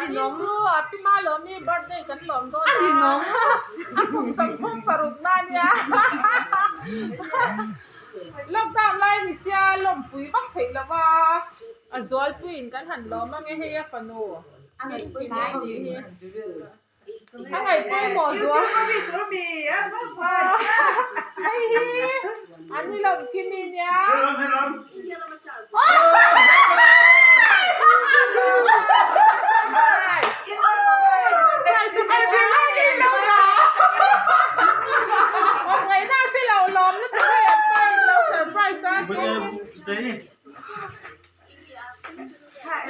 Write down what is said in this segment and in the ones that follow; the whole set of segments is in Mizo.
Zanin chu a pi Malawmi birthday kan lawm dawn a, a kum 36 na ania. Lockdown lai ni sia lawmpui vak theih lo va, a zualpuiin kan han lawm ange hei a fanu Hmingpui mai ni hi. A ngaih pawimawh zual. Hei hi an ni lo Kimi nia. Ngaihna hre lo lawm lutuk hei an pa in lo surprise a.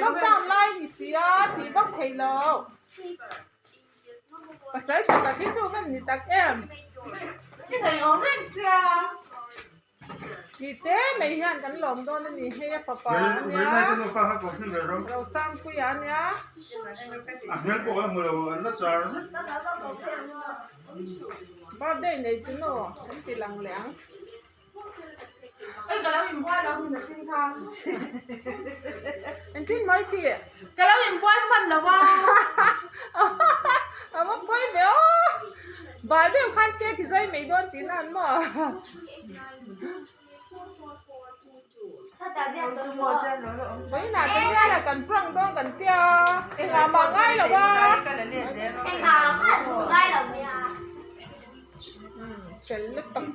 Lockdown lai ni sia tih vak thei lo. Pasal tha tak hi chu kan ni tak em. I nei awm reng sia. Ti te mai hian kan lawm dawn a ni hei a fapa a nia. Rosangpuia a nia. Birthday nei chu nu an ti lang leh ang. Oi ka lo inbual lo hmun a sin kha. Engtin mai ti? Ka lo inbual hman lo a. A va pawi ve aw. Bal deuh khan cake i zai mai dawn tih na an maw? Vawiinah Daniela kan prank dawn kan tia engah mah ngai lo a. Engah mah ngai lo nia. Fel lutuk.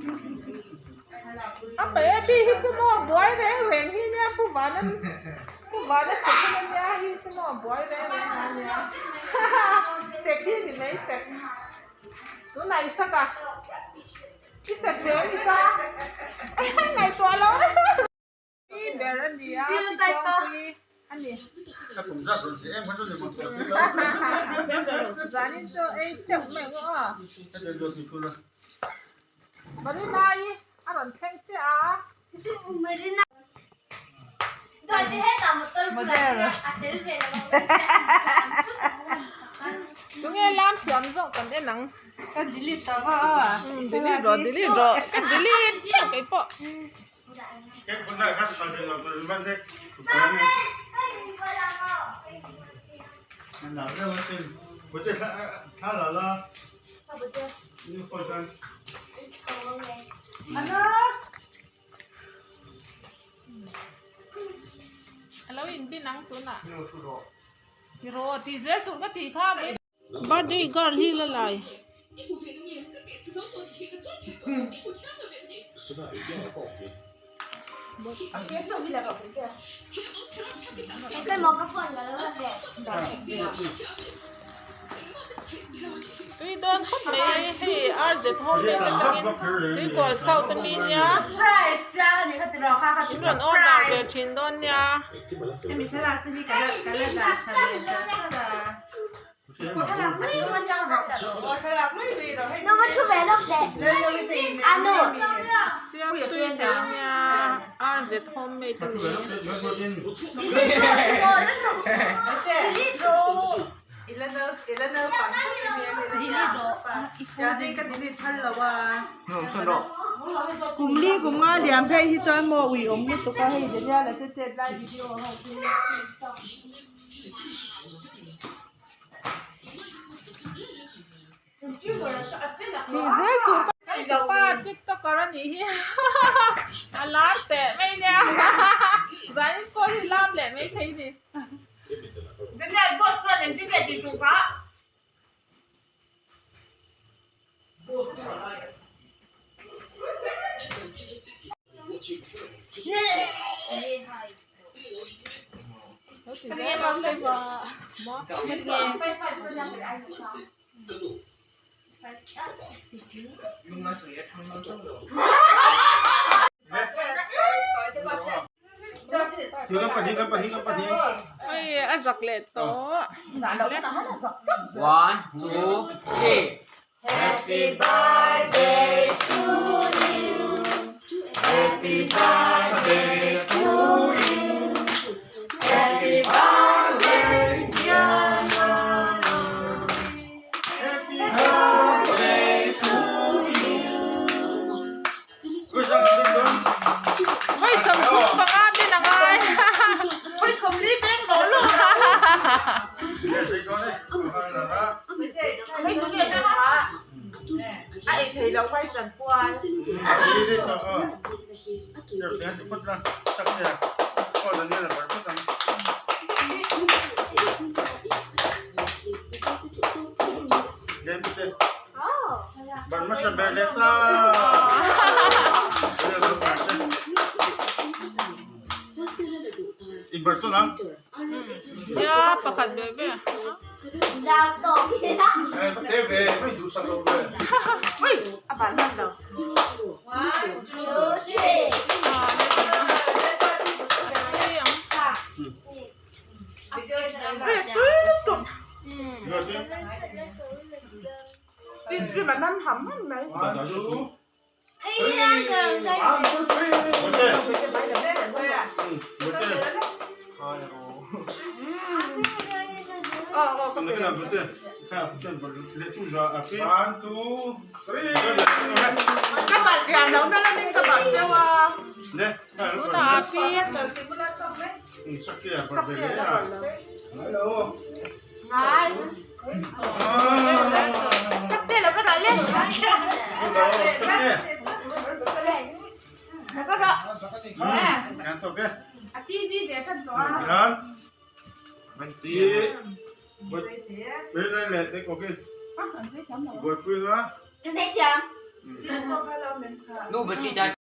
A baby hi chu maw buai reng reng hi nia pu vana pu vana sek hi ania hi chu maw buai reng reng a nia sek hi ni mai sek tunah i sak a i sek ve a ni sa ngaihtuah lo Pi ber a ni a, pi Tluangpuii a ni. Zanin chu ei teuh mai ang aw. Marina-i a rawn thleng chiah a. Tunge lam thiam zawk kan en ang. Ka delete tawh a. Delete rawh, delete rawh. Ka delete teuh keipawh. Alo in bin ang tunah. Tiraw tih zel tur ka tih kha. Birthday girl hi la lai. Tui dawn khawp mai hei RZ home atangin Tuikual South ami nia in rawn order ve thin dawn nia. Siam tui thei nia RZ homemade a ni. Kum li kum nga liam phei hi chuan maw ui awm lutuk a hei Daniel-a te chet lai video ho hi. Tih zel tur ka pa tiktoker a nih hi a lar teh mai nia zanin pawh hi lam leh mai thei ni. Hei a zak leh tawh. One, two, three. Happy birthday to you. Happy birthday to you. Happy birthday dear Mama. Happy birthday to you. Hei 35 min a ngai. lo vai chan pual. Nia pakhat ve ve. Ui a ban hman lo. Hei tui lutuk. Cheese cream a nam ham ham mai. Ka balh lian lo na lamin ka balh cheu a. Ngai. Sakte lo ka dah le. Ka dah. A TV ve tan tawh a. Nu bachita.